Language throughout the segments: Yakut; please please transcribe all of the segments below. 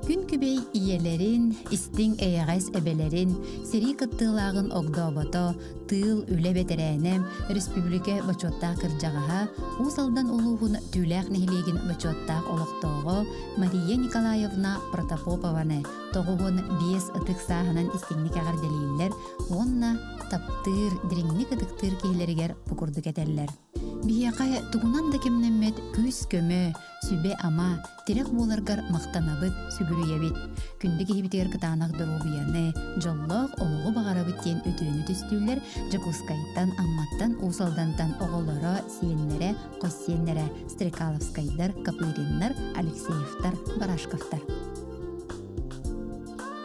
Күн күбэй ийэлэрин, истиҥ эйэҕэс эбэлэрин, сэрии кыттыылааҕын огдообото, тыыл, үлэ бэтэрээнэ, республика бочуоттаах кырдьаҕаһа, Уус Алдан улууһун Түүлээх нэһилиэгин бочуоттаах олохтооҕо Мария Николаевна Протопопованы 95 ытык сааһынан истиҥник эҕэрдэлииллэр уонна таптыыр, дириҥник ытыктыыр киһилэригэр бу курдук этэллэр. Биһиэхэ тугунан да кэмнэммэт күүс-көмө, сүбэ-ама, тирэх буоларгар махтанабыт, сүгүрүйэбит. Күндү киһибитигэр кытаанах доруобуйаны, дьоллоох олоҕу баҕарабыт диэн үтүөнү түстүүллэр Дьокуускайтан, Амматтан, Уус Алдантан оҕолоро, сиэннэрэ, хос сиэннэрэ Стрекаловскайдар, Копыриннар, Алексеевтар, Барашковтар.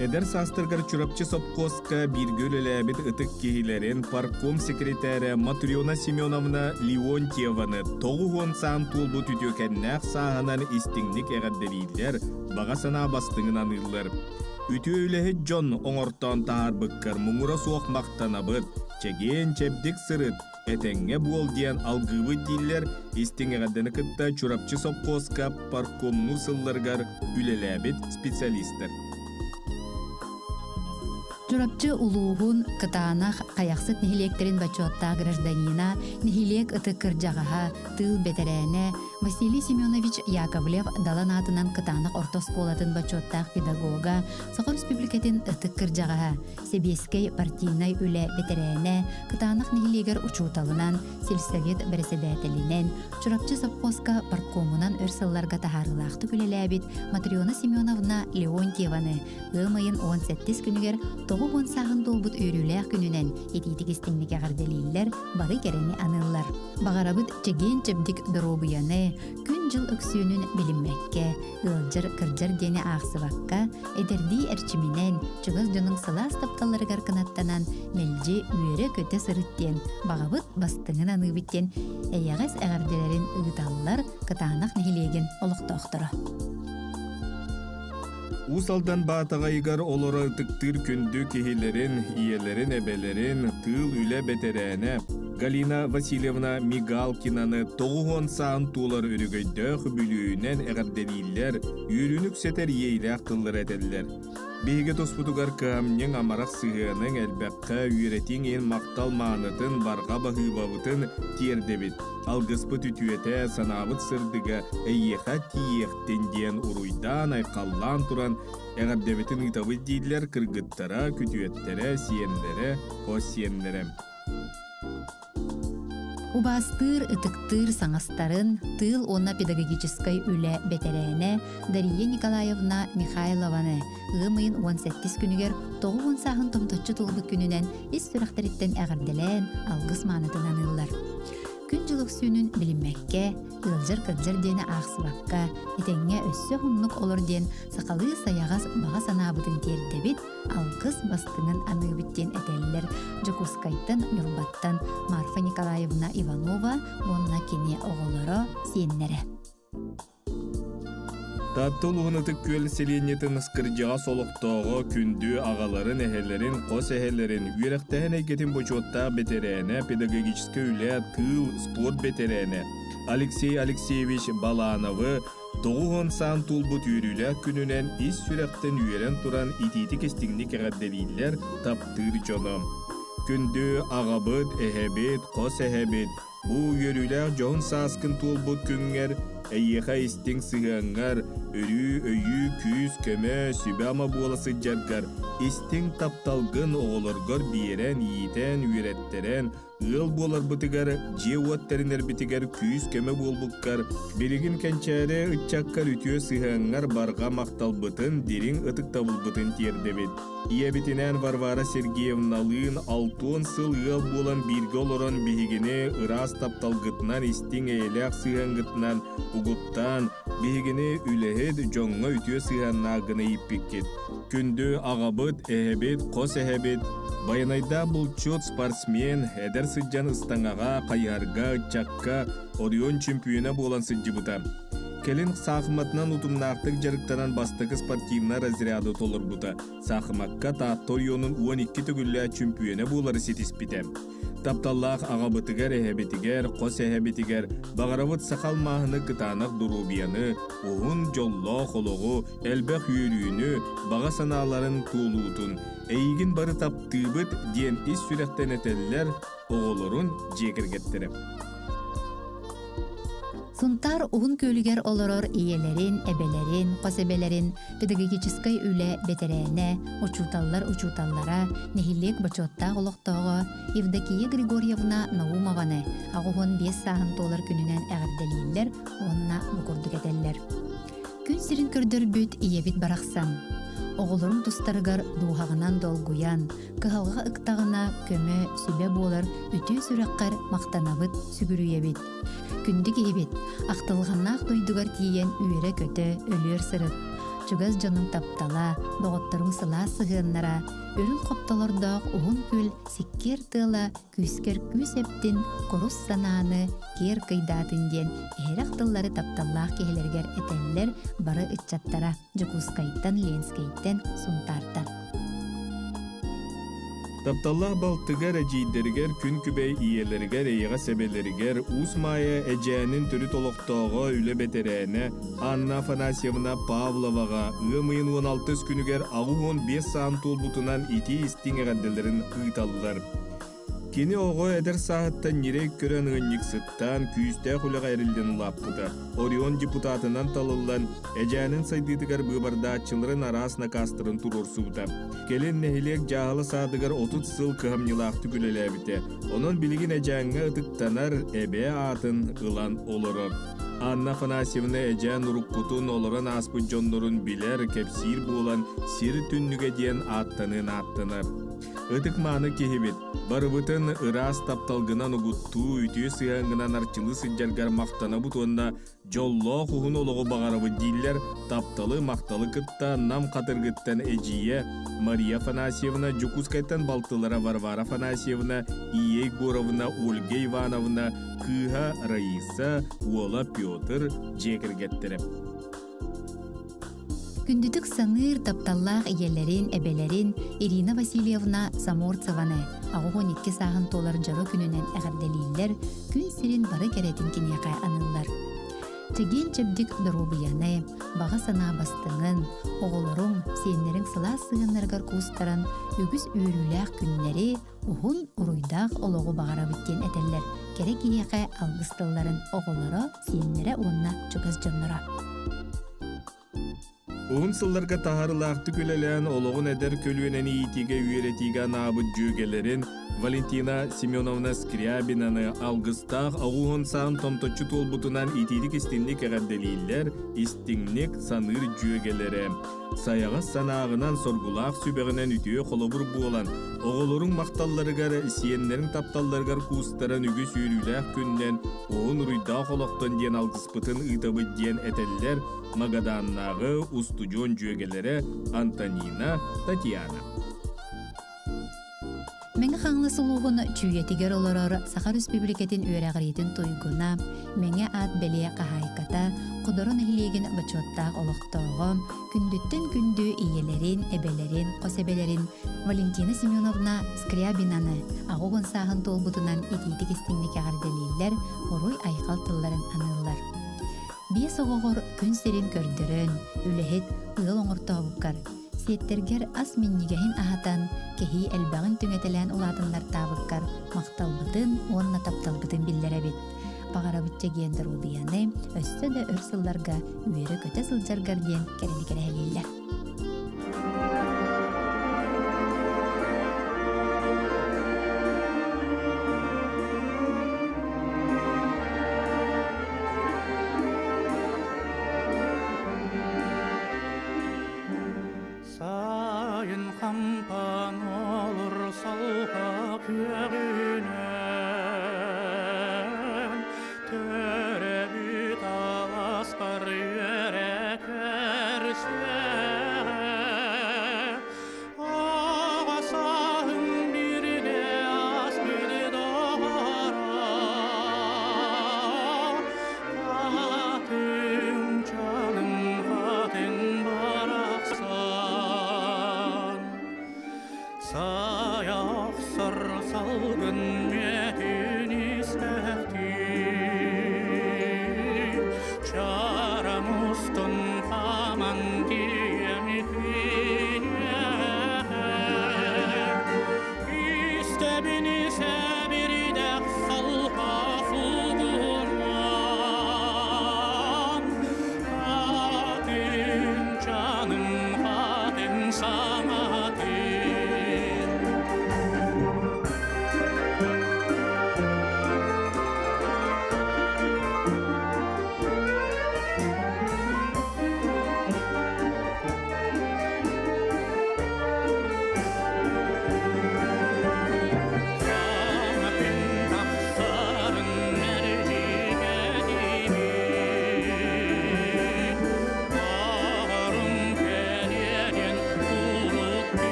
Эдэр саастарыгар Чурапчы сопхуоска бииргэ үлэлээбит ытык киһилэрин парком секретарэ Матрена Семеновна Леонтьеваны 90 саан туолбут үтүөкэннээх сааһынан истиҥник эҕэрдэлииллэр, баҕа санаа бастыҥын аныыллар. Үтүө үлэһит дьон оҥортоон таһаарбыккар муҥура суох махтанабыт, чэгиэн-чэбдик сырыт, Этэҥҥэ буол диэн алгыыбыт дииллэр истиҥ эҕэрдэни кытта Чурапчы сопхуоска паркомнуур сылларыгар үлэлээбит специалистар. Чурапчы улууһун Кытаанах Хайахсыт нэһилиэктэрин бочуоттаах гражданина, нэһилиэк ытык кырдьаҕаһа, тыыл бэтэрээнэ Василий Семенович Яковлев Далан аатынан Кытаанах орто оскуолатын бочуоттаах педагога, Саха Республикатын ытык кырдьаҕаһа, сэбиэскэй партийнай үлэ бэтэрээнэ, Кытаанах нэһилиэгэр учууталынан, сельсовет бэрэссэдээтэлинэн, Чурапчы сопхуоска парткомунан өр сылларга таһаарыылаахтык үлэлээбит Матрена Семеновна Леонтьеваны ыам ыйын 17 күнүгэр 90 сааһын туолбут үөрүүлээх күнүнэн итиитик истиҥник эҕэрдэлииллэр, бары кэрэни аныыллар. Баҕарабыт чэгиэн-чэбдик доруобуйаны, күн-дьыл өксүөнүн билиммэккэ, ыалдьар, кырдьар диэни аахсыбакка, эдэрдии эрчиминэн, чугас дьонуҥ сылаас тапталларыгар кынаттанан, мэлдьи үөрэ-көтө сырыт диэн, баҕабыт бастыҥын аныыбыт диэн эйэҕэс эҕэрдэлэрин ыыталлар Кытаанах нэһилиэгин олохтоохторо. Уус Алдан Баатаҕайыгар олоро ытыктыыр күндү киһилэрин, ийэлэрин, эбэлэрин, тыыл үлэ бэтэрээнэ Галина Васильевна Мигалкинаны 90 саан туолар өрөгөйдөөх бүлүүнэн эҕэрдэлииллэр, үөрүүнү үксэтэр иэйилээх тыллары этэллэр. Биһиги туспутугар кыһамньыҥ амарах сыһыаныҥ элбэххэ үөрэтиҥ иһин махтал маанытын, барҕа баһыыбабытын тиэрдэбит. Алгыспыт үтүөтэ, санаабыт сырдыга эйиэхэ тиийиэхтин диэн уруйдаан-айхаллаан туран эҕэрдэбитин ыытабыт дииллэр кыргыттара, күтүөттэрэ, сиэннэрэ, хос сиэннэрэ. Убаастыыр, ытыктыыр саҥастарын тыыл уонна педагогическай үлэ бэтэрээнэ Дария Николаевна Михайлованы ыам ыйын 17 күнүгэр 90 сааһын томточчу туолбут күнүнэн ис сүрэхтэриттэн эҕэрдэлээн алгыс маанытын аныыллар. Күн-дьыл өксүүнүн билиммэккэ, ыалдьар-кырдьар диэни аахсыбакка, этэҥҥэ өссө уһуннук олор диэн сахалыы сайаҕас баҕа санаабытын тиэрдэбит, алгыс бастыҥын аныыбыт диэн этэллэр Дьокуускайтан, Ньурбаттан Марфа Николаевна Иванова уонна кини оҕолоро, сиэннэрэ. Таатта улууһун Ытык Күөл сэлиэнньэтин кырдьаҕас олохтооҕо күндү аҕаларын, эһэлэрин, хос эһэлэрин, үөрэхтээһин эйгэтин бочуоттаах бэтэрээнэ, педагогическай үлэ, тыыл, спорт бэтэрээнэ Алексей Алексеевич Балановы 90 саан туолбут үөрүүлээх күнүнэн ис сүрэхтэн үөрэн туран итиитик-истиҥник эҕэрдэлииллэр таптыыр дьоно. Күндү аҕабыт, эһэбит, хос эһэбит, Бу үөрүүлээх дьоһун сааскын туолбут күҥҥэр эйиэхэ истиҥ сыһыаҥҥар, өрүү өйүү, күүс-көмө, сүбэ-ама буола сылдьаргар, истиҥ тапталгын оҕолоргор биэрэн, иитэн, үөрэттэрэн, ыал буоларбытыгар, дьиэ-уот тэринэрбитигэр күүс-көмө буолбуккар, билигин кэнчээри ыччаккар үтүө сыһыаҥҥар барҕа махталбытын, дириҥ ытыктабылбытын тиэрдэбит. Ийэбитинээн Варвара Сергеевналыын алтыан сыл ыал буолан бииргэ олорон биһигини ыраас тапталгытынан, истиҥ эйэлээх сыһыаҥҥытынан угуттаан, биһигини үлэһит, дьоҥҥо үтүө сыһыаннаах гына ииппиккит. Күндү аҕабыт, эһэбит, хос эһэбит, байанайдаах булчут, спортсмен, эдэр сылдьан ыстаҥаҕа, хайыһарга, ыччакка Орион чөмпүйүөнэ буолан сылдьыбыта. Кэлин саахыматынан утумнаахтык дьарыктанан бастакы спортивнай разряды толорбута. Саахымакка Таатта оройуонун 12 төгүллээх чөмпүйүөнэ буолары ситиспитэ. Тапталлаах аҕабытыгар, эһэбитигэр, хос эһэбитигэр баҕарабыт сахал мааһыны кытаанах доруобуйаны, уһун дьоллоох олоҕу, элбэх үөрүүнү, баҕа санааларын туолуутун, эйигин бары таптыыбыт диэн ис сүрэхтэн этэллэр оҕолорун дьиэ кэргэттэрэ. Сунтаар Уһун Күөлүгэр олорор ийэлэрин, эбэлэрин, хос эбэлэрин педагогическай үлэ бэтэрээнэ, учууталлар учууталлара, нэһилиэк бочуоттаах олохтооҕо Евдокия Григорьевна Наумованы 85 сааһын туолар күнүнэн эҕэрдэлииллэр уонна бу курдук этэллэр. Күн сирин көрдөрбүт ийэбит барахсан, оҕолорун тустарыгар дууһаҕынан долгуйан, кыһалҕа ыктаҕына көмө, сүбэ буолар үтүө сүрэххэр махтанабыт, сүгүрүйэбит. Күндү киһибит, ахтылҕаннаах дойдугар тиийэн үөрэ-көтө, өлүөр сырыт. Чугас дьонуҥ таптала, доҕотторуҥ сылаас сыһыаннара, үрүҥ хоптолордоох уһун күл сиккиэр тыала күүскэр күүс эптин, курус санааны киэр кыйдаатын диэн иһирэх тыллары тапталлаах киһилэригэр этэллэр бары ыччаттара Дьокуускайтан, Ленскэйтэн, Сунтаартан. Тапталлаах балтыгар, эдьиийдэригэр, күн күбэй ийэлэригэр, эйэҕэс эбэлэригэр, Уус Маайа Эдьээнин төрүт олохтооҕо, үлэ бэтэрээнэ Анна Афанасьевна Павловаҕа ыам ыйын 16 күнүгэр 85 саан туолбутунан итии-истиҥ эҕэрдэлэрин ыыталлар. Кини оҕо эдэр сааһыттан ньирэй көрөн ыанньыксыттаан, күүстээх үлэҕэ эриллэн улааппыта. Орион депутатынан талыллан, Эдьээнин сайдыытыгар быыбардааччыларын араас накаастарын туруорсубута. Кэлин нэһилиэк дьааһыла саадыгар 30 сыл кыһамньылаахтык үлэлээбитэ. Онон билигин Эдьээҥҥэ ытыктанар эбээ аатын ылан олорор. Анна Афанасьевна Эдьээн уруккутун олорон ааспыт дьоннорун билэр, кэпсиир буолан, сир түннүгэ диэн ааттаныан ааттанар. Ытык-мааны киһибит, барыбытын ыраас тапталгынан угуттуу, үтүө сыһыаҥҥынан арчылыы сылдьаргар махтанабыт уонна дьоллоох уһун олоҕу баҕарабыт дииллэр тапталы, махталы кытта Нам Хатыргыттан эдьиийэ Мария Афанасьевна, Дьокуускайтан балтылара Варвара Афанасьевна, Ия Егоровна, Ольга Ивановна, кыыһа Раиса, уола Петр дьиэ кэргэттэрэ. Күндүтүк саныыр тапталлаах ийэлэрин, эбэлэрин Ирина Васильевна Саморцеваны 82 сааһын туолар дьоро күнүнэн эҕэрдэлииллэр, күн сирин бары кэрэтин киниэхэ аныыллар. Чэгиэн-чэбдик доруобуйаны, баҕа санаа бастыҥын, оҕолоруҥ, сиэннэриҥ сылаас сыһыаннарыгар куустаран үгүс үөрүүлээх күннэри, уһун уруйдаах олоҕу баҕарабыт диэн этэллэр кэрэ киһиэхэ алгыс тылларын оҕолоро, сиэннэрэ уонна чугас дьонноро. Уһун сылларга таһаарыылаахтык үлэлээн олоҕун эдэр көлүөнэни иитиигэ үөрэтиигэ анаабыт дьүөгэлэрин Валентина Семеновна Скрябинаны алгыстаах оҕуһун саан томточчу туолбутунан итиитик истиҥник эҕэрдэлииллэр, истиҥник саныыр дьүөгэлэрэ. Сайаҕас санааҕынан, соргулаах сүбэҕинэн үтүө холобур буолан, оҕолоруҥ махталларыгар, сиэннэриҥ тапталларыгар куустаран үгүс үөрүүлээх күннэн, уһун уруйдаах олохтон диэн алгыспытын ыытабыт диэн этэллэр Магаданнааҕы устудьуон дьүөгэлэрэ Антонина, Татьяна. Мэҥэ Хаҥалас улууһун Чүүйэтигэр олорор Саха Өрөспүүбүлүкэтин үөрэҕириитин туйгуна, Мэҥэ аат бэлиэ хаһаайката, Ходоро нэһилиэгин бочуоттаах олохтооҕо, күндүттэн күндү ийэлэрин, эбэлэрин, хос эбэлэрин Валентина Семеновна Скрябинаны 80 сааһын туолбутунан итиитик истиҥник эҕэрдэлииллэр, уруй-айхал тылларын аныыллар. Биэс оҕоҕор күн сирин көрдөрөн, үлэһит, ыал оҥортообуккар, сиэттэргэр ас минньигэһин аһатан, кэһии элбэҕин түҥэтэлээн улаатыннартаабыккар махталбытын уонна тапталбытын биллэрэбит. Баҕарабыт чэгиэн доруобуйаны өссө да өр сылларга үөрэ-көтө сылдьаргар диэн кэрэни кэрэһэлииллэр. Сайын хампан олор салға күөгүнэн Төрөбүт аласпар үөрэ көрсүөҕэ Аҕа сааһым бииргэ ааспыт доҕоро Хатыҥ чаным хатыҥ барахсан Сайа охсор салгын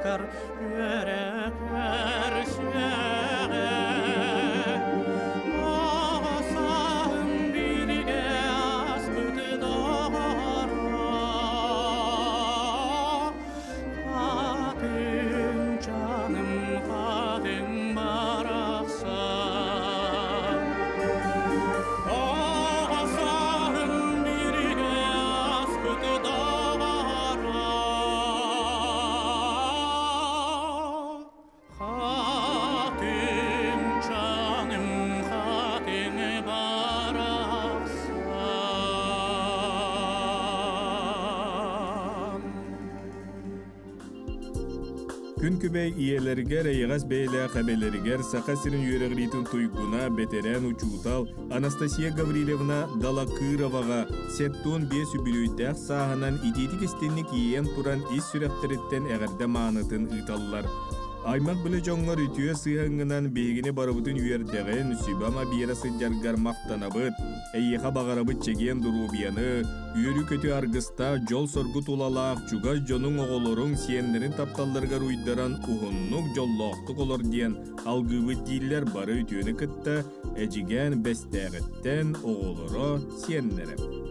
сааскар үөрэ көрсүөҕэ. Оҕо сааһым бииргэ ааспыт доҕоро, Хатыҥ чаным хатыҥ барахсан. Оҕо сааһым бииргэ ааспыт доҕоро, Хатыҥ чаным хатыҥ барахсан. Күн күбэй ийэлэригэр, эйэҕэс бэйэлээх эбэлэригэр Саха сирин үөрэҕириитин туйгуна, бэтэрээн учуутал Анастасия Гаврильевна Далакыроваҕа 75 үбүлүөйдээх сааһынан итиитик истинник иэйэн туран ис сүрэхтэриттэн эҕэрдэ маанытын ыыталлар. Аймах билэ дьоҥҥор үтүө сыһыаҥҥынан биһигини барыбытын үөрдэҕин, сүбэ-ама биэрэ сылдьаргар махтанабыт. Эйиэхэ баҕарабыт чэгиэн доруобуйаны, үөрүү-көтүү аргыстаах, дьол-соргу тулалаах, чугас дьонуҥ, оҕолоруҥ, сиэннэрин тапталларыгар уйдаран уһуннук, дьоллоохтук олор диэн алгыыбыт дииллэр бары үтүөнү кытта Эдьигээн Бэстээҕиттэн оҕолоро, сиэннэрэ.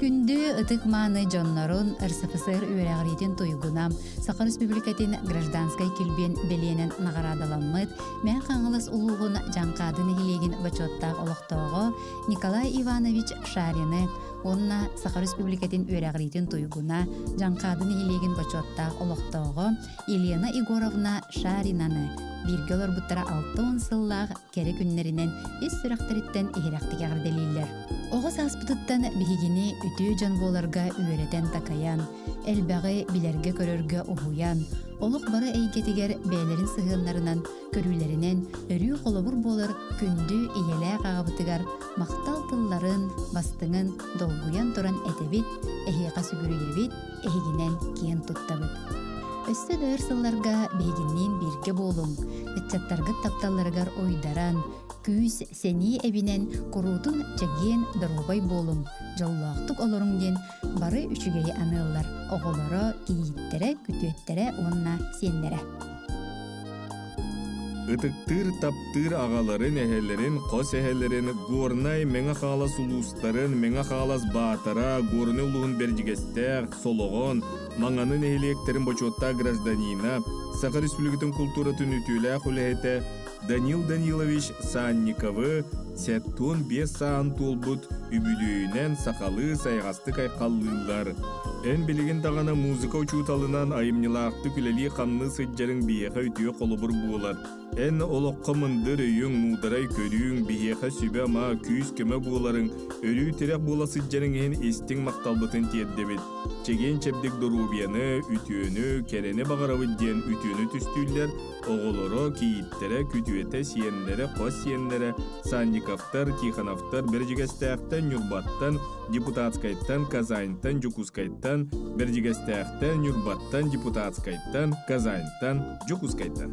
Күндү ытык-мааны дьоннорун РСФСР үөрэҕириитин туйгуна, Саха Республикатын гражданскай килбиэн бэлиэнэн наҕараадаламмыт Мэҥэ Хаҥалас улууһун Дьаҥхаады нэһилиэгин бочуоттаах олохтооҕо Николай Иванович Шарины уонна Саха Республикатын үөрэҕириитин туйгуна, Дьаҥхаады нэһилиэгин бочуоттаах олохтооҕо Елена Егоровна Шаринаны бииргэ олорбуттара 60 сыллаах кэрэ күннэринэн ис сүрэхтэриттэн иһирэхтик эҕэрдэлииллэр. Оҕо сааспытыттан биһигини үтүө дьон буоларга үөрэтэн-такайан, элбэҕи билэргэ-көрөргө уһуйан, олох бары эйгэтигэр бэйэлэрин сыһыаннарынан, көрүүлэринэн өрүү холобур буолар күндү ийэлээх аҕабытыгар махтал тылларын, бастыҥын долгуйан туран этэбит, эһиэхэ сүгүрүйэбит, эһигинэн киэн туттабыт. Өссө да өр сылларга биһигинниин бииргэ буолуҥ, ыччаттаргыт тапталларыгар уйдаран, күүс, сэнии эбинэн куруутун чэгиэн доруобай буолуҥ, дьоллоохтук олоруҥ диэн бары үчүгэйи аныыллар оҕолоро, кийииттэрэ, күтүөттэрэ уонна сиэннэрэ. Ытыктыыр, таптыыр аҕаларын, эһэлэрин, хос эһэлэрин, Горнай, Мэҥэ Хаҥалас улуустарын, Мэҥэ Хаҥалас Баатара, Горнай улууһун Бэрдьигэстээх, Солоҕон, Маҥаны нэһилиэктэрин бочуоттаах гражданина, Саха Республикатын култууратын үтүөлээх үлэһитэ Данил Данилович Санниковы 75 сааһын туолбут үбүлүөйүнэн сахалыы сайаҕастык айхаллыыллар. Эн билигин даҕаны музыка учууталынан айымньылаахтык үлэлии-хамныы сылдьарыҥ биһиэхэ үтүө холобур буолар. Эн олоххо мындыр өйүҥ, муударай көрүүҥ, биһиэхэ сүбэ-ама, күүс-көмө буоларыҥ, өрүү тирэх буола сылдьарыҥ иһин истиҥ махталбытын тиэрдэбит. Чэгиэн-чэбдик доруобуйаны, үтүөнү, кэрэни баҕарабыт диэн үтүөнү түстүүллэр Оҕолоро, кийииттэрэ, күтүөтэ, сиэннэрэ, хос сиэннэрэ Санниковтар, Тихоновтар Бэрдьигэстээхтэн, Ньурбаттан, Депутатскайтан, Казаньтан, Дьокуускайтан, Бэрдьигэстээхтэн, Ньурбаттан, Депутатскайтан, Казаньтан, Дьокуускайтан.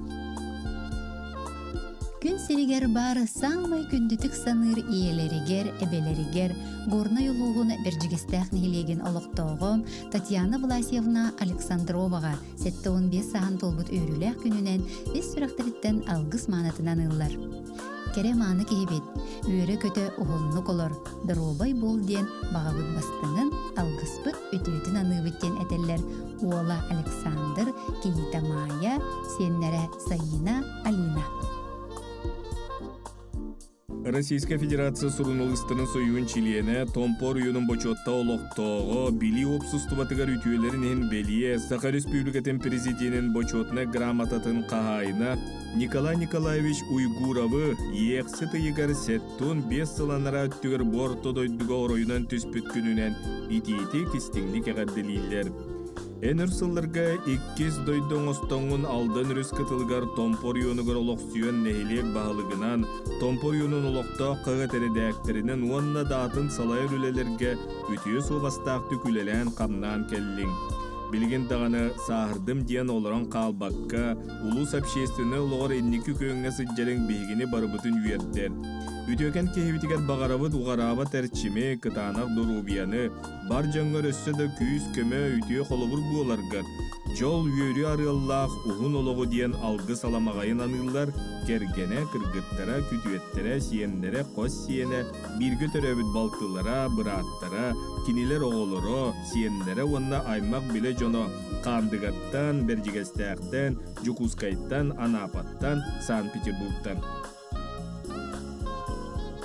Күн сиригэр баар саамай күндүтүк саныыр ийэлэригэр, эбэлэригэр Горнай улууһун Бэрдьигэстээх нэһилиэгин олохтооҕо Татьяна Власьевна Александроваҕа 75 сааһын туолбут үөрүүлээх күнүнэн ис сүрэхтэриттэн алгыс маанытынан ыллар. Кэрэ мааны киһибит, үөрэ-көтө уһуннук олор, доруобай буол диэн баҕабыт бастыҥын, алгыспыт үтүөтүн аныыбыт диэн этэллэр уола Александр, кийиитэ Майя, сиэннэрэ Саина, Алина. Российскай Федерация суруналыыстарын сойууһун чилиэнэ, Томпо оройуонун бочуоттаах олохтооҕо, Билии уопсустубатыгар үтүөлэрин иһин бэлиэ, Саха Республикатын Президенин бочуотунай грамотатын хаһаайына Николай Николаевич Уйгуровы иэхсит ыйыгар 75 сыл анараа өттүгэр бу орто дойдуга оройунан түспүт күнүнэн итиитик истиҥник эҕэрдэлииллэр. Эн өр сылларга иккис дойду оҥостоҥҥун Алдан өрүс кытылыгар Томпо оройуонугар олохсуйан нэһилиэк баһылыгынан, Томпо оройуонун олохтоох хаһыат эрэдээктэринэн уонна да атын салайар үлэлэргэ үтүө суобастаахтык үлэлээн-хамнаан кэллиҥ. Билигин даҕаны сааһырдым диэн олорон хаалбакка, улуус общественнай олоҕор инники күөҥҥэ сылдьарыҥ биһигини барыбытын үөрдэр. Үтүөкэн киһибитигэр баҕарабыт уҕараабат эрчими, кытаанах доруобуйаны, Бар дьоҥҥор өссө да күүс-көмө, үтүө холобур буоларгар, Дьол үөрүү арыаллаах уһун олоҕу диэн алгыс аламаҕайын аныыллар, кэргэнэ, кыргыттара, күтүөттэрэ, сиэннэрэ, хос сиэнэ, бииргэ төрөөбүт балтылара, бырааттара, кинилэр оҕолоро, сиэннэрэ уонна аймах-билэ дьоно Хаандыгаттан, Бэрдьигэстээхтэн, Дьокуускайтан, Анаапаттан, Санкт-Петербургтан.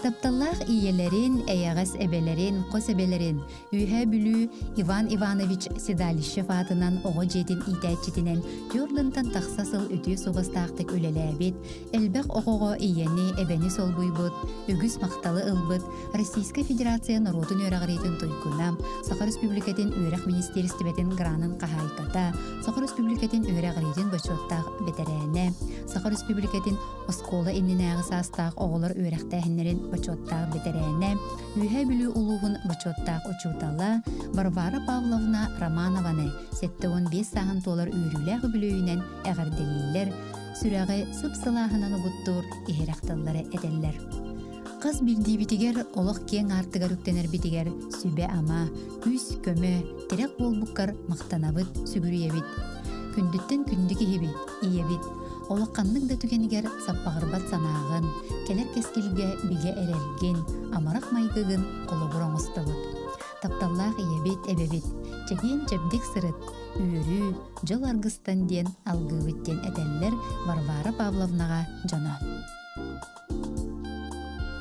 Тапталлаах ийэлэрин, эйэҕэс эбэлэрин, хос эбэлэрин Үөһээ Бүлүү Иван Иванович Седалищев аатынан оҕо дьиэтин иитээччитинэн түөрт тахса сыл үтүө суобастаахтык үлэлээбит, элбэх оҕоҕо ийэни, эбэни солбуйбут, үгүс махталы ылбыт Российскай Федерация норуотун үөрэҕириитин туйгуна, Саха Республикатын үөрэх министиэристибэтин гранын хаһаайката, Саха Республикатын үөрэҕириитин бочуоттаах бэтэрээнэ, Саха Республикатын оскуола иннинээҕи саастаах оҕолор үөрэхтээһиннэрин бочуоттаах бэтэрээнэ, Үөһээ Бүлүү улууһун бочуоттаах учуутала Варвара Павловна Романованы 75 сааһын туолар үөрүүлээх үбүлүөйүнэн эҕэрдэлииллэр, сүрэҕи сып-сылааһынан угуттуур иһирэх тыллары этэллэр. Хас биирдиибитигэр олох киэҥ аартыгар үктэнэрбитигэр сүбэ-ама, күүс-көмө, тирэх буолбуккар махтанабыт, сүгүрүйэбит. Күндүттэн күндү киһибит, ийэбит. Олох ханнык да түгэнигэр саппаҕырбат санааҕын, кэлэр кэскилгэ бигэ эрэлгин, амарах майгыгын холобур оҥостобут. Тапталлаах ийэбит, эбэбит, чэгиэн-чэбдик сырыт, үөрүү, дьол аргыстан диэн алгыыбыт диэн этэллэр Варвара Павловнаҕа дьоно.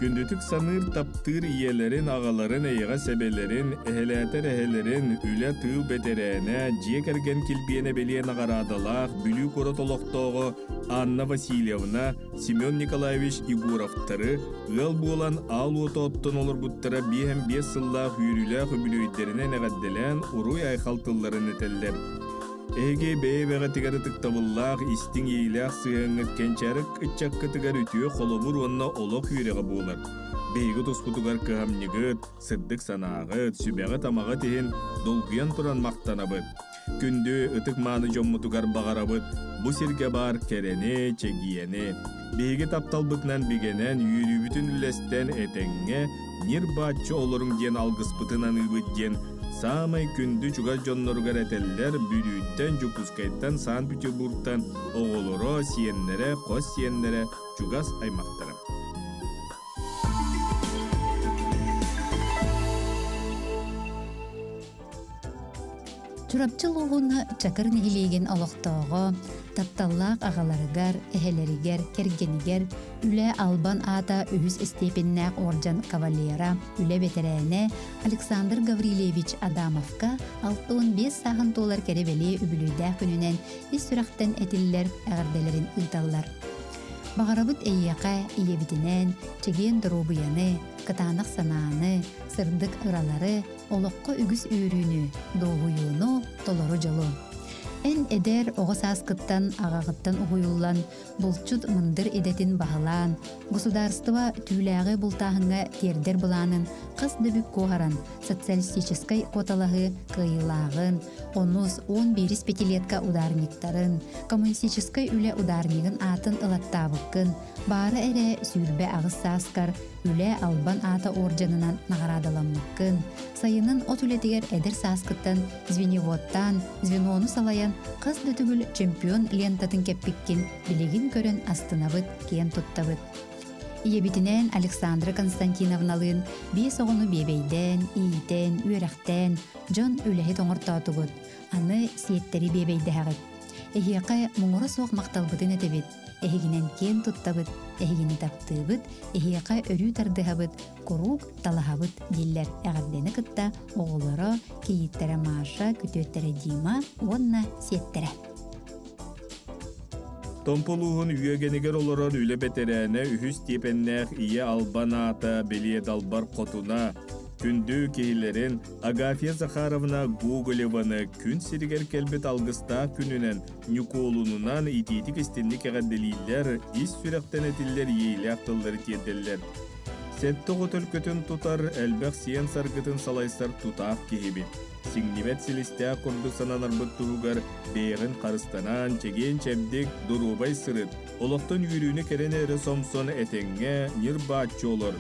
Күндүтүк саныыр, таптыыр ийэлэрин, аҕаларын, эйэҕэс эбэлэрин, эһэлээтэр эһэлэрин, үлэ-тыыл бэтэрээнэ, дьиэ кэргэн килбиэнэ бэлиэ наҕараадалаах Бүлүү куорат олохтооҕо Анна Васильевна, Семен Николаевич Егоровтары ыал буолан аал уоту оттон олорбуттара 55 сыллаах үөрүүлээх үбүлүөйдэринэн эҕэрдэлээн уруй-айхал тылларын этэллэр. Эһиги бэйэ-бэҕэтигэр ытыктабыллаах, истиҥ иэйиилээх сыһыаҥҥыт кэнчээри ыччаккытыгар үтүө холобур уонна олох үөрэҕэ буолар. Биһиги туспутугар кыһамньыгыт, сырдык санааҕыт, сүбэҕит-амаҕыт иһин долгуйан туран махтанабыт. Күндү ытык-мааны дьоммутугар баҕарабыт бу сиргэ баар кэрэни, чэгиэни. Биһиги тапталбытынан бигэнэн, үөрүүбүтүн үллэстэн этэҥҥэ ньир-бааччы олоруҥ диэн алгыспытын аныыбыт диэн саамай күндү чугас дьонноругар этэллэр Бүлүүттэн, Дьокуускайтан, Санкт-Петербургтан оҕолоро, сиэннэрэ, хос сиэннэрэ, чугас аймахтара. Чурапчы улууһун Чакыр нэһилиэгин олохтооҕо, тапталлаах аҕаларыгар, эһэлэригэр, кэргэнигэр үлэ албан аата үһүс истиэпэннээх уордьан кавалера, үлэ бэтэрээнэ Александр Гаврильевич Адамовка 65 сааһын туолар кэрэ-бэлиэ үбүлүөйдээх күнүнэн ис сүрэхтэн этиллэр эҕэрдэлэрин ыыталлар. Баҕарабыт эйиэхэ ийэбитинэн чэгиэн доруобуйаны, кытаанах санааны, сырдык ыралары, олоххо үгүс үөрүүнү, дуоһуйууну, толору дьолу. Эн эдэр оҕо сааскыттан аҕаҕыттан уһуйуллан, булчут мындыр идэтин баһылаан, государство түүлээҕи бултааһыҥҥа тиэрдэр былаанын хас да бүк куоһаран, социалистическай куоталаһыы кыайыылааҕын, онус 11 пятилетка ударниктарын, коммунистическай үлэ ударнигын аатын ылаттаабыккын, баара эрэ 28 сааскар үлэ албан аата уордьанынан наҕараадаламмыккын, сайынын от үлэтигэр эдэр сааскыттан звеневодтаан, звенону салайан хас да төгүл чемпион лентатын кэппиккин билигин көрөн астынабыт, киэн туттабыт. Ийэбитинээн Александра Константиновналыын биэс оҕону биэбэйдээн, иитэн, үөрэхтээн, дьон үлэһит оҥортоотугут, аны сиэттэри биэбэйдэһэҕит. Эһиэхэ муҥура суох махталбытын этэбит. Эһигинэн киэн туттабыт, эһигини таптыыбыт, эһиэхэ өрүү тардыһабыт, куруук талаһабыт дииллэр эҕэрдэни кытта оҕолоро, кийииттэрэ Маша, күтүөттэрэ Дима уонна сиэттэрэ. Томпо улууһун үөгэнигэр олорор үлэ бэтэрээнэ үһүс степеннээх ийэ албан аата бэлиэ далбар хотуна, күндү киһилэрин Агафья Захаровна Гоголеваны күн сиригэр кэлбит алгыстаах күнүнэн Ньукуолунунан итиитик-истинник эҕэрдэлииллэр, ис сүрэхтэн этиллэр иэйилээх тыллары тиэрдэллэр. Сэттэ оҕо төлкөтүн тутар, элбэх сиэн саргытын салайсар тутаах киһибит. Сиҥнибэт силистээх курдук сананарбыт туһугар бэйэҕин харыстанан, чэгиэн-чэбдик, доруобай сырыт, олохтон үөрүүнү кэрэни эрэ сомсон этэҥҥэ ньир-бааччы олор.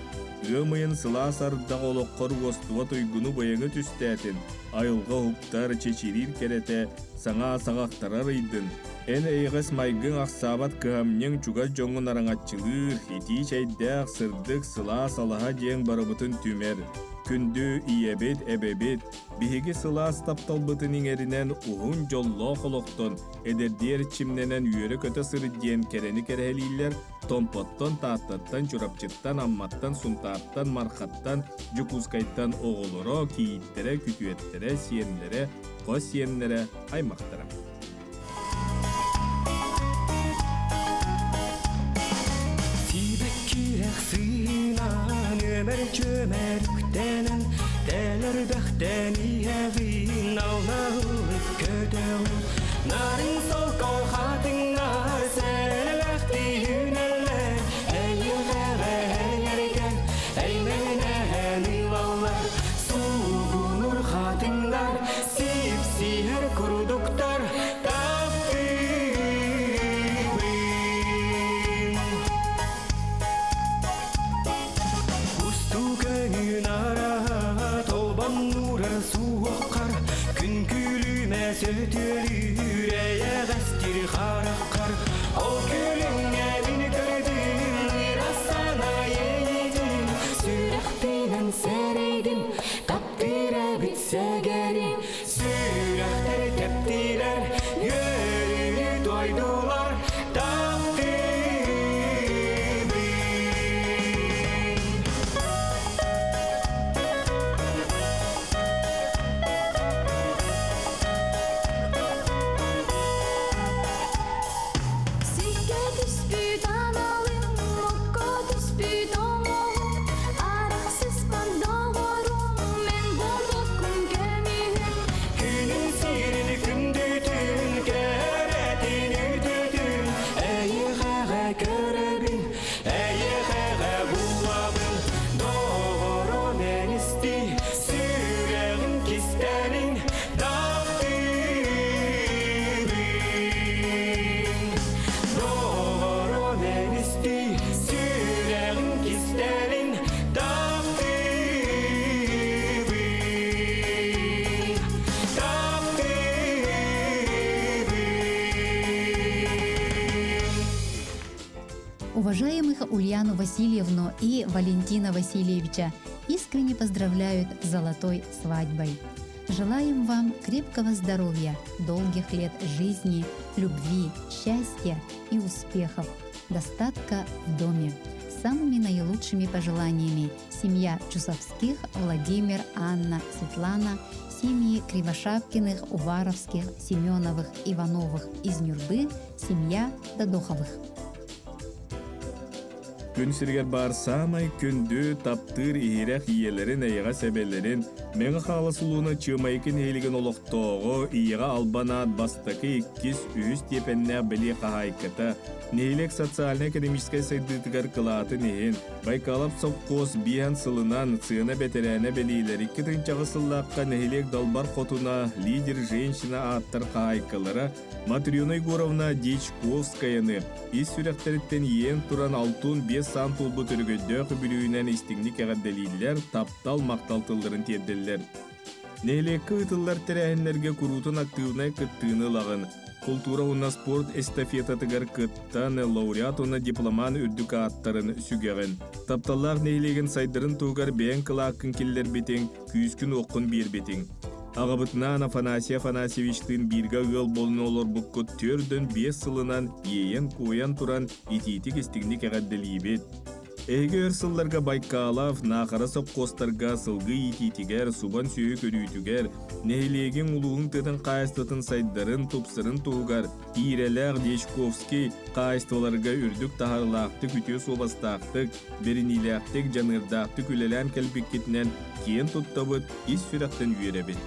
Ыам ыйын сылаас ардах олоххор уостубат уйгуну-быйаҥы түстээтин, айылҕа уһуктар, чэчириир кэрэтэ, саҥа саҕахтара арыйдын. Эн эйэҕэс майгыҥ ахсаабат кыһамньыҥ чугас дьоҥҥун араҥаччылыыр, итии чэйдээх, сырдык, сылаас алаһа дьиэҥ барыбытын түмэр. Күндү ийэбит, эбэбит, биһиги сылаас тапталбытын иҥэринэн уһун дьоллоох олохтон, эдэрдии эрчимнэнэн үөрэ-көтө сырыт диэн кэрэни кэрэһэлииллэр Томпоттон, Тааттаттан, Чурапчыттан, Амматтан, Сунтаартан, Мархаттан, Дьокуускайтан оҕолоро, кийииттэрэ, күтүөттэрэ, сиэннэрэ, хос сиэннэрэ, аймахтара. Сибэккиэх сыынан үөмэр чүөмэр үктэнэн тэлэр бэхтэн иһэҕин аллаһылык көтөҕүн нарын солко хатыҥнар сэлэхтиһүнэллэр эйиэхэҕэ эйэргэн эймэнэһэн ылаллар суугунур хатыҥнар сипсиһэр курдуктар таптыыбын. Устуу көҥүн араһа толбоннуурар суоххар күн күлүмэ сөтүөлүүр эйэҕэстир хараххар ол күлүҥҥэ мин көрдүм ырасана иэйдим сүрэхпинэн сэрэйдим таптыыр эбит сэгэрим сүрэхтэр тэптилэр үөрүүнү тойдулар таптыыбын. Сиргэ түспүт аналым, окко түспүт оҥоһум, арахсыспат доҕорум, мен буолбуккун көмүһүм. Күнүн сирин күндүтүн, кэрэтин үтүтүн, эйиэхэҕэ көрөбүн, эйиэхэҕэ булабын. Доҕорум эн истий, сүрэҕим кистэлин таптыыбын. Доҕорум эн истий, сүрэҕим кистэлин таптыыбын. Таптыыбын. Уважаемых Ульяну Васильевну и Валентина Васильевича искренне поздравляют с золотой свадьбой. Желаем вам крепкого здоровья, долгих лет жизни, любви, счастья и успехов, достатка в доме. С самыми наилучшими пожеланиями семья Чусовских, Владимир, Анна, Светлана, семьи Кривошапкиных, Уваровских, Семеновых, Ивановых из Нюрбы, семья Додоховых. Күн сиригэр баар саамай күндү, таптыыр иһирэх ийэлэрин, эйэҕэс эбэлэрин, Мэҥэ Хаҥалас улууна Чыамайыкы нэһилиэгин олохтооҕо, ийэҕэ албан аат бастакы, иккис, үһүс степеннээх бэлиэ хаһаайката, нэһилиэк социальнай-экономическай сайдыытыгар кылаатын иһин, Байкалов сопхуос биэһэн сылынан сыана бэтэрээнэ бэлиэлэр 2000 сыллаахха нэһилиэк далбар хотуна, лидер женщина ааттар хаһаайкалара Матрена Егоровна Дьячковскаяны ис сүрэхтэриттэн иэйэн туран 65 саан туолбут өрөгөйдөөх үбүлүөйүнэн истиҥник эҕэрдэлииллэр, таптал, махтал тылларын тиэрдэллэр. Нэһилиэккэ ыытыллар тэрээһиннэргэ куруутун актыыбынай кыттыыны ылаҕын. Култуура уонна спорт эстафетатыгар кыттан, лауреат уонна дипломан үрдүк ааттарын сүгэҕин. Тапталлаах нэһилиэгин сайдарын туһугар бэйэҥ кылааккын киллэрбитиҥ, күүскүн-уоххун биэрбитиҥ. Аҕабытынаан Афанасий Афанасьевичтыын бииргэ ыал буолан олорбуккут 45 сылынан иэйэн-куойан туран итиитик-истиҥник эҕэрдэлиибит. Эһиги өр сылларга Байкалов, Наахара сопхуостарга сылгы иитиитигэр, субан сүөһү көрүүтүгэр, нэһилиэгиҥ улууһун тыатын хаһаайыстыбатын сайдарын, тупсарын туһугар Иирэлээх Дьячковский хаһаайыстыбаларга үрдүк таһаарыылаахтык, үтүө суобастаахтык, бэриниилээхтик, дьаныардаахтык үлэлээн кэлбиккитинэн киэн туттабыт, ис сүрэхтэн үөрэбит.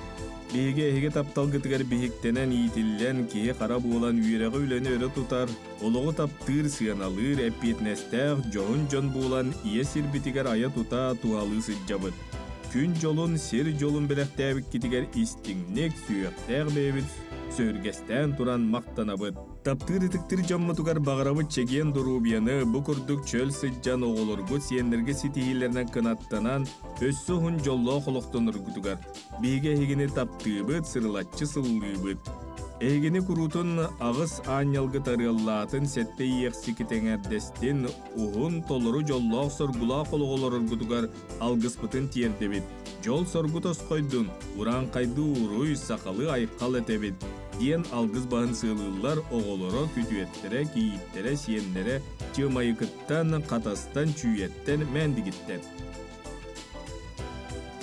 Биһиги эһиги тапталгытыгар биһиктэнэн, иитиллэн, киһи-хара буолан үөрэҕи-үлэни өрө тутар, олоҕу таптыыр, сыаналыыр, эппиэтинэстээх, дьоһун дьон буолан ийэ сирбитигэр айа-тута, туһалыы сылдьабыт. Күн дьолун, сир дьолун бэлэхтээбиккитигэр истиҥник, сүһүөхтээх бэйэбит сөһүргэстээн туран махтанабыт. Таптыыр-ытыктыыр дьоммутугар баҕарабыт чэгиэн доруобуйаны, бу курдук чөл сылдьан оҕолоргут сиэннэргэ ситиһиилэринэн кынаттанан, өссө уһун дьоллоох олохтоноргутугар. Биһиги эһигини таптыыбыт, сырылаччы сыллыыбыт. Эһигини куруутун аҕыс аанньалгы тарыаллаатын сэттэ иэхсики тэҥэрдэстин, уһун, толору дьоллоох-соргулаах олоҕолороргутугар алгыспытын тиэрдэбит. Дьол-соргу тосхойдун, урааҥхайдыы уруй, сахалыы айхал этэбит, диэн алгыс баһын сыалыыллар оҕолоро, күтүөттэрэ, кийииттэрэ, сиэннэрэ Чыамайыкыттан, Хатастан, Чүүйэттэн, Мээндигиттэн.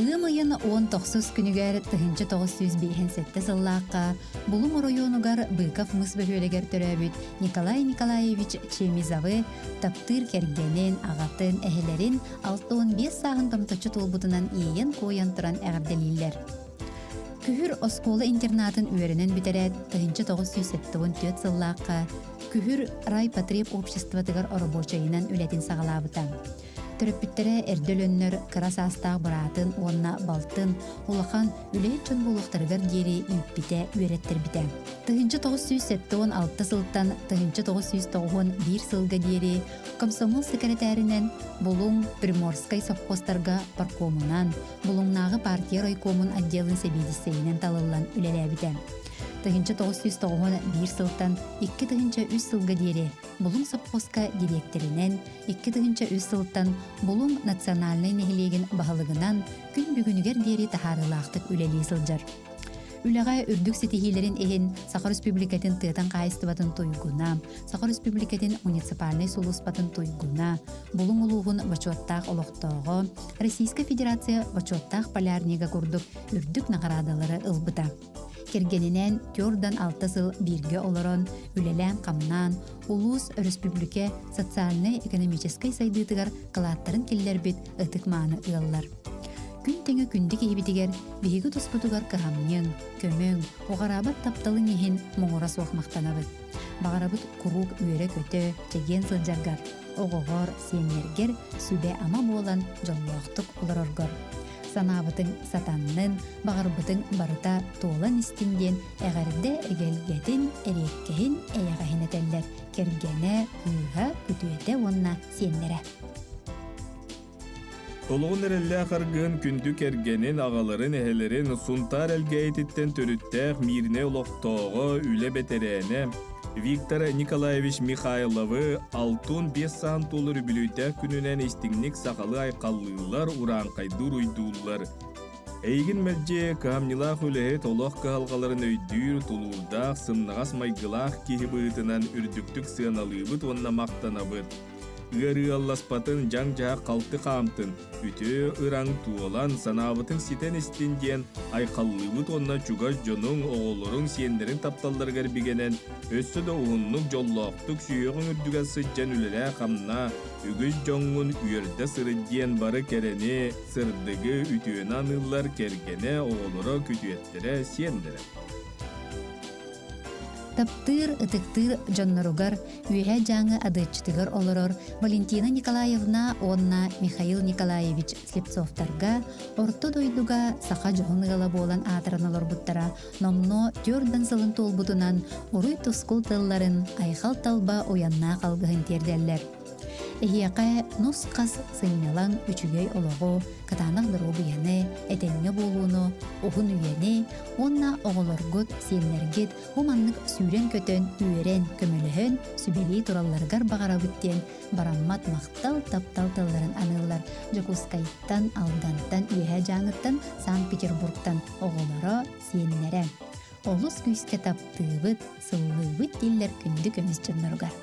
Ыам ыйын 19 күнүгэр 1957 сыллаахха Булуҥ оройуонугар Быков мыс бөһүөлэгэр төрөөбүт Николай Николаевич Чемизовы таптыыр кэргэнин, аҕатын, эһэлэрин 65 сааһын томточчу туолбутунан иэйэн-куойан туран эҕэрдэлииллэр. Күһүр оскуола интернатын үөрэнэн бүтэрээт 1974 сыллаахха Күһүр райпотреб обществотыгар оробуочайынан үлэтин саҕалаабыта. Төрөппүттэрэ эрдэ өлөннөр кыра саастаах быраатын уонна балтын улахан үлэһит дьон буолуохтарыгар диэри ииппитэ, үөрэттэрбитэ. 1976 сылтан 1991 сылга диэри комсомол сэкирэтээринэн Булуҥ Приморскай совхозтарга паркомунан, Булуҥнааҕы партия райкомун отделын сэбиэдиссэйинэн талыллан үлэлээбитэ. 1991 сылтан 2003 сылга диэри Булуҥ сопхуоска дириэктэринэн, 2003 сылтан Булуҥ национальнай нэһилиэгин баһылыгынан күн бүгүнүгэр диэри таһаарыылаахтык үлэлии сылдьар. Үлэҕэ үрдүк ситиһиилэрин иһин Саха Республикатын тыатын хаһаайыстыбатын туйгуна, Саха Республикатын муниципальнай сулууспатын туйгуна, Булуҥ улууһун бочуоттаах олохтооҕо, Российскай Федерация бочуоттаах полярнига курдук үрдүк наҕараадалары ылбыта. Кэргэнинээн түөртэн алта сыл бииргэ олорон, үлэлээн-хамнаан, улуус, өрөспүүбүлүкэ социальнай-экономическай сайдыытыгар кылааттарын киллэрбит ытык-мааны ыаллар. Күн тэҥэ күндү киһибитигэр биһиги туспутугар кыһамньыҥ, көмөҥ, уҕараабат тапталыҥ иһин муҥура суох махтанабыт. Баҕарабыт куруук үөрэ-көтө, чэгиэн сылдьаргар, оҕоҕор, сиэннэргэр сүбэ-ама буолан дьоллоохтук олороргор. Санаабытыҥ сатаннын, баҕарбытыҥ барыта туолан истин диэн эҕэрдэ эгэлгэтин, эриэккэһин, эйэҕэһин этэллэр кэргэнэ, кыыһа, күтүөтэ уонна сиэннэрэ. Олоҕун эрэллээх аргыһын күндү кэргэнин, аҕаларын, эһэлэрин Сунтаар Элгээйититтэн төрүттээх Мииринэй олохтооҕо, үлэ бэтэрээнэ Виктор Николаевич Михайловы 65 саан туолар үбүлүөйдээх күнүнэн истиҥник сахалыы айхаллыыллар, урааҥхайдыы уруйдууллар. Эйигин мэлдьи кыһамньылаах үлэһит олох кыһалҕаларын өйдүүр, тулуурдаах, сымнаҕас майгылаах киһи быһыытынан үрдүктүк сыаналыыбыт уонна махтанабыт. Ыарыы алласпатын, дьаҥ-дьаһах халты хаамтын, үтүө ыраҥ туолан, санаабытыҥ ситэн истин диэн айхаллыыбыт уонна чугас дьонуҥ, оҕолоруҥ, сиэннэриҥ тапталларыгар бигэнэн, өссө да уһуннук, дьоллоохтук сүһүөҕүҥ үрдүгэр сылдьан үлэлээ-хамнаа, үгүс дьоҥҥун үөрдэ сырыт диэн бары кэрэни, сырдыгы, үтүөнү аныыллар кэргэнэ, оҕолоро, күтүөттэрэ, сиэннэрэ. Таптыыр, ытыктыыр дьонноругар Үөһээ Дьааҥы Адыаччытыгар олорор Валентина Николаевна уонна Михаил Николаевич Слепцовтарга орто дойдуга саха дьоһун ыала буолан аатыран олорбуттара номнуо түөртэн сылын туолбутунан уруй-тускул тылларын айхал-талба уйаннаах алгыһын тиэрдэллэр. Эһиэхэ нус-хас сынньалаҥ үчүгэй олоҕу, кытаанах доруобуйаны, этэҥҥэ буолууну, уһун үйэни уонна оҕолоргут, сиэннэргит бу маннык сүүрэн-көтөн, үөрэн, көмөлөһөн, сүбэлии туралларыгар баҕарабыт диэн бараммат махтал, таптал тылларын аныыллар Дьокуускайтан, Алдантан, Үөһээ Дьааҥыттан, Санкт-Петербургтан оҕолоро, сиэннэрэ. Олус күүскэ таптыыбыт, сыллыыбыт дииллэр күндү көмүс дьонноругар.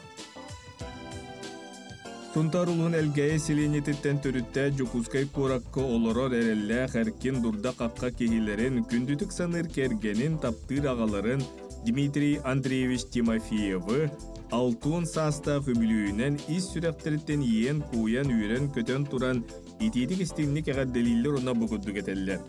Сунтаар улууһун Элгээйи сэлиэнньэтиттэн төрүттээх Дьокуускай куоракка олорор эрэллээх эркин дурда-хахха киһилэрин, күндүтүк саныыр кэргэнин, таптыыр аҕаларын Дмитрий Андреевич Тимофеевы 60 саастаах үбүлүөйүнэн ис сүрэхтэриттэн иэйэн-кууйан, үөрэн-көтөн туран итиитик-истиҥник эҕэрдэлииллэр уонна бу курдук этэллэр.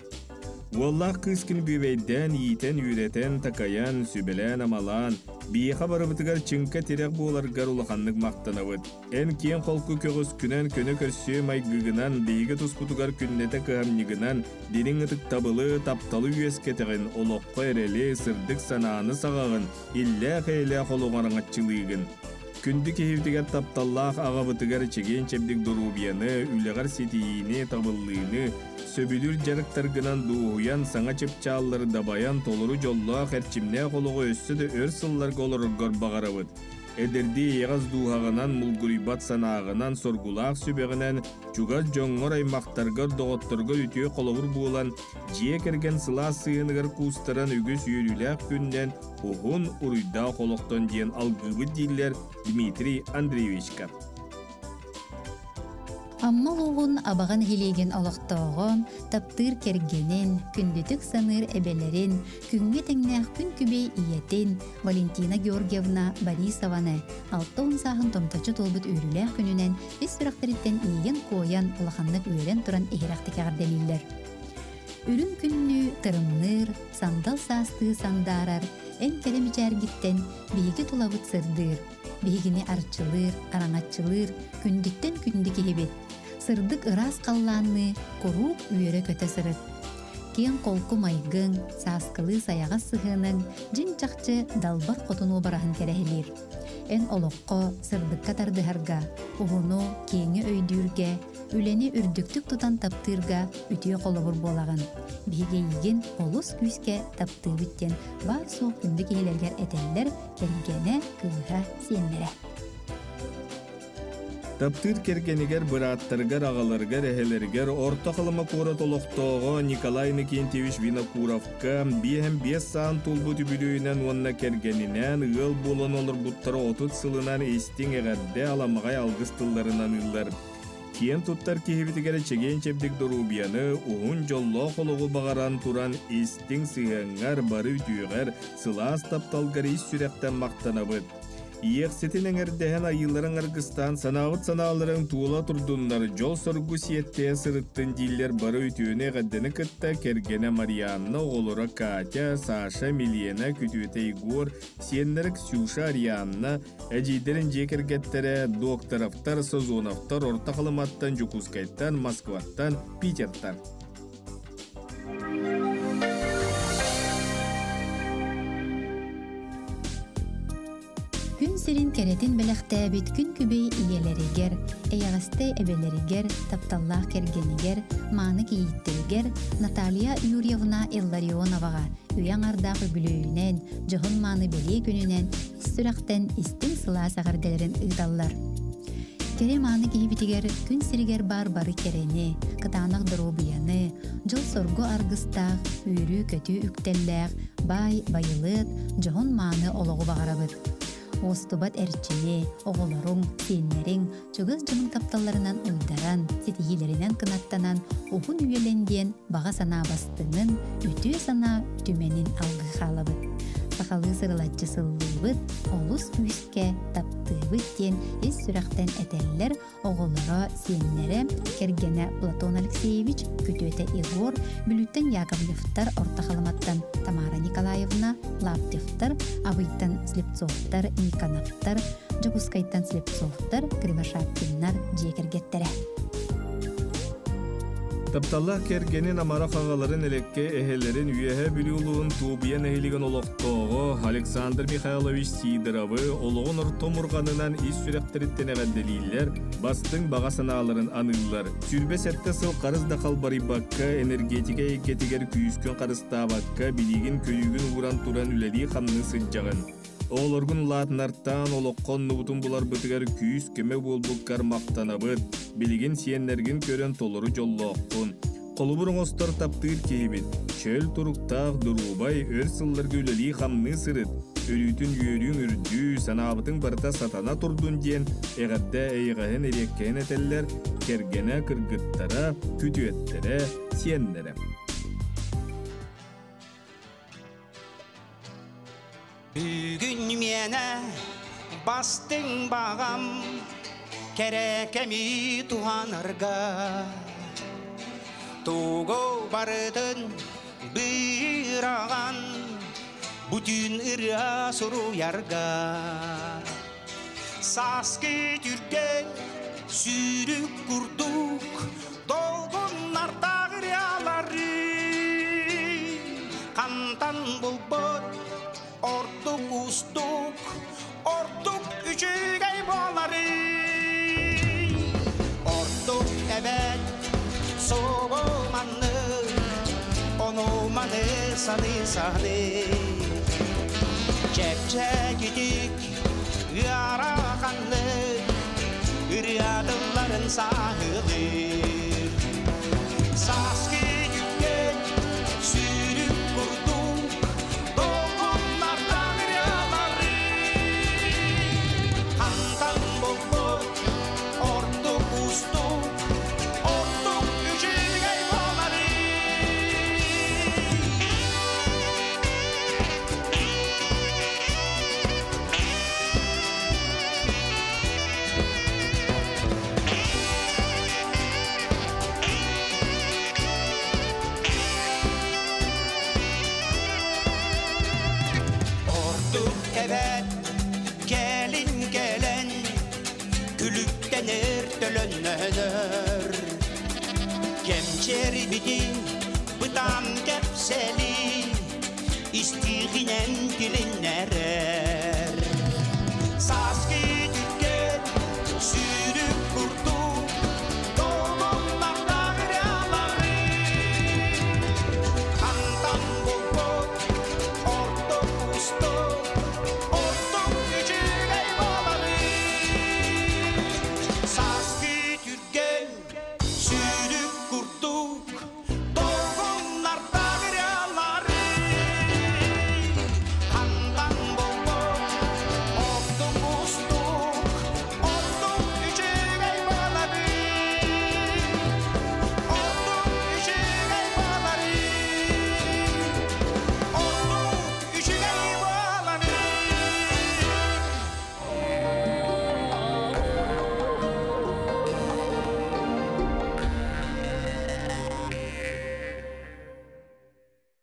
Уоллаах кыыскын бүөбэйдээн, иитэн, үөрэтэн, такайан, сүбэлээн-амалаан, биһиэхэ барыбытыгар чыҥка тирэх буоларгар улаханнык махтанабыт. Эн киэҥ-холку көҕүскүнэн, көнө көрсүө майгыгынан, биһиги туспутугар күннэтэ кыһамньыгынан, дириҥ ытыктабылы, тапталы үөскэтэҕин, олоххо эрэли, сырдык санааны саҕаҕын, иллээх-эйэлээх олоҕу араҥаччылыыгын. Күндү киһибитигэр тапталлаах аҕабытыгар чэгиэн-чэбдик доруобуйаны, үлэҕэр ситиһиини, табыллыыны, сөбүлүүр дьарыктаргынан дуоһуйан, саҥа чыпчааллары дабайан, толору дьоллоох, эрчимнээх олоҕу өссө да өр сылларга олороргор баҕарабыт. Эдэрдии эйэҕэс дууһаҕынан, мулгуруйбат санааҕынан, соргулаах сүбэҕинэн чугас дьоҥҥор, аймахтаргар, доҕотторгор үтүө холобур буолан, дьиэ кэргэн сылаас сыһыаныгар куустаран үгүс үөрүүлээх күннэн уһун уруйдаах олохтон диэн алгыыбыт дииллэр Дмитрий Андреевичка. Амма улууһун Абаҕа нэһилиэгин олохтооҕо, таптыыр кэргэнин, күндүтүк саныыр эбэлэрин, күҥҥэ тэҥнээх күн күбэй ийэтин Валентина Георгиевна Борисованы 60 сааһын томточчу туолбут үөрүүлээх күнүнэн ис сүрэхтэриттэн иэйэн-куойан, улаханнык үөрэн туран иһирэхтик эҕэрдэлииллэр. Үрүҥ күннүү тырымныыр, сандал саастыы сандаарар, эн кэрэ мичээргиттэн биһиги тулабыт сырдыыр, биһигини арчылыыр, араҥаччылыыр, күндүттэн күндү киһибит. Сырдык ыраас халлаанныы куруук үөрэ-көтө сырыт. Киэҥ холку майгыҥ, сааскылыы сайаҕас сыһыаныҥ дьиҥ-чахчы далбар хотун уобараһын кэрэһилиир. Эн олоххо, сырдыкка тардыһарга, уһуну, киэҥи өйдүүргэ, үлэни үрдүктүк тутан таптыырга үтүө холобур буолаҕын. Биһиги эйигин олус күүскэ таптыыбыт диэн баар-суох күндү киһилэргэр этэллэр кэргэнэ, кыыһа, сиэннэрэ. Таптыыр кэргэнигэр, бырааттарыгар, аҕаларыгар, эһэлэригэр Орто Халыма куорат олохтооҕо Николай Иннокентьевич Винокуровка 55 саан туолбут үбүлүөйүнэн уонна кэргэнинээн ыал буолан олорбуттара 30 сылынан истиҥ эҕэрдэ аламаҕай алгыс тылларын аныыллар. Киэн туттар киһибитигэр чэгиэн-чэбдик доруобуйаны, уһун дьоллоох олоҕу баҕаран туран истиҥ сыһыаҥҥар, бары үтүөҕэр, сылаас тапталгар ис сүрэхтэн махтанабыт. Иэхситин эҥэрдэһэн айыыларыҥ аргыстаан санаабыт санааларыҥ туола турдуннар, дьол-соргу сиэттиһэ сырыттын дииллэр бары үтүөнү эҕэрдэни кытта кэргэнэ Марианна, оҕолоро Катя, Саша, Милена, күтүөтэ Егор, сиэннэрэ Ксюша, Арианна, эдьиийдэрин дьиэ кэргэттэрэ Докторовтар, Созоновтар Орто Халыматтан, Дьокуускайтан, Москваттан, Питертан. Күн сирин кэрэтин бэлэхтээбит күн күбэй ийэлэригэр, эйэҕэстэй эбэлэригэр, тапталлаах кэргэнигэр, мааны кийииттэригэр Наталья Юрьевна Илларионоваҕа үйэ аҥардаах үбүлүөйүнэн, дьоһун-мааны бэлиэ күнүнэн ис сүрэхтэн истиҥ сылаас эҕэрдэлэрин ыыталлар. Кэрэ мааны киһибитигэр күн сиригэр баар бары кэрэни, кытаанах доруобуйаны, дьол-соргу аргыстаах, үөрүү-көтүү үктэллээх, баай, байылыат, дьоһун-мааны олоҕу баҕарабыт. Уостубат эрчими, оҕолоруҥ, сиэннэриҥ, чугас дьонуҥ тапталларынан уйдаран, ситиһиилэринэн кынаттанан, уһун үйэлэн диэн баҕа санаа бастыҥын, үтүө санаа түмэнин алгыы хаалабыт. Сахалыы сырылаччы сыллыыбыт, олус күүскэ таптыыбыт диэн ис сүрэхтэн этэллэр оҕолоро, сиэннэрэ, кэргэнэ Платон Алексеевич, күтүөтэ Егор, Бүлүүттэн Яковлевтар, Орто Халыматтан Тамара Николаевна, Лаптевтар, Абыйтан Слепцовтар, Никоновтар, Дьокуускайтан Слепцовтар, Кривошапкиннар дьиэ кэргэттэрэ. Тапталлаах кэргэнин амарах аҕаларын элекке эһэлэрин Үөһээ Бүлүү улууһун Туобуйа нэһилиэгин олохтооҕо Александр Михайлович Сидоровы олоҕун орто омурҕанынан ис сүрэхтэриттэн эҕэрдэлииллэр, бастыҥ баҕа санааларын аныыллар. 27 сыл харыс да халбарыйбакка, энергетика эйгэтигэр күүскүн харыстаабакка, билиигин-көрүүгүн ууран туран үлэлии-хамныы сылдьаҕын. Оҕолоргун улаатынартаан олоххо оннубутун буларбытыгар күүс-көмө буолбуккар махтанабыт. Билигин сиэннэргин көрөн толору дьоллооххун. Холобур оҥостор таптыыр киһибит. Чөл туруктаах, доруобай, өр сылларга үлэлии-хамныы сырыт. Өрүүтүн үөрүүҥ үрдүү, санаабытыҥ барыта сатана турдун диэн эҕэрдэ эйэҕэһин эриэккэһин этэллэр кэргэнэ, кыргыттара, күтүөттэрэ, сиэннэрэ. Бүгүн миэнэ бастыҥ баҕам кэрэ кэми туһанарга тугу барытын быраҕан бүтүн ырыа суруйарга сааскы түргэн сүүрүк курдук долгуннардаах ырыалары хантан булбут ордук уустук Ордук үчүгэй буолары. Ордук эбэт собо маннык, ону маны саны саны. Чэпчэкитик ыараханнык ырыа тылларын сааһылыыр. Сааскы түргэн сүүрүк курдук долгуннардан ырыалары. Хантан булбут ордук уустук, ордук үчүгэй буолары. Ордук эбэт кэлин кэлэн күлүктэнэр төлөннөнөр. Кэмчэрибитин бытаан кэпсэли истиҕинэн тилиннэрэр. Сааскы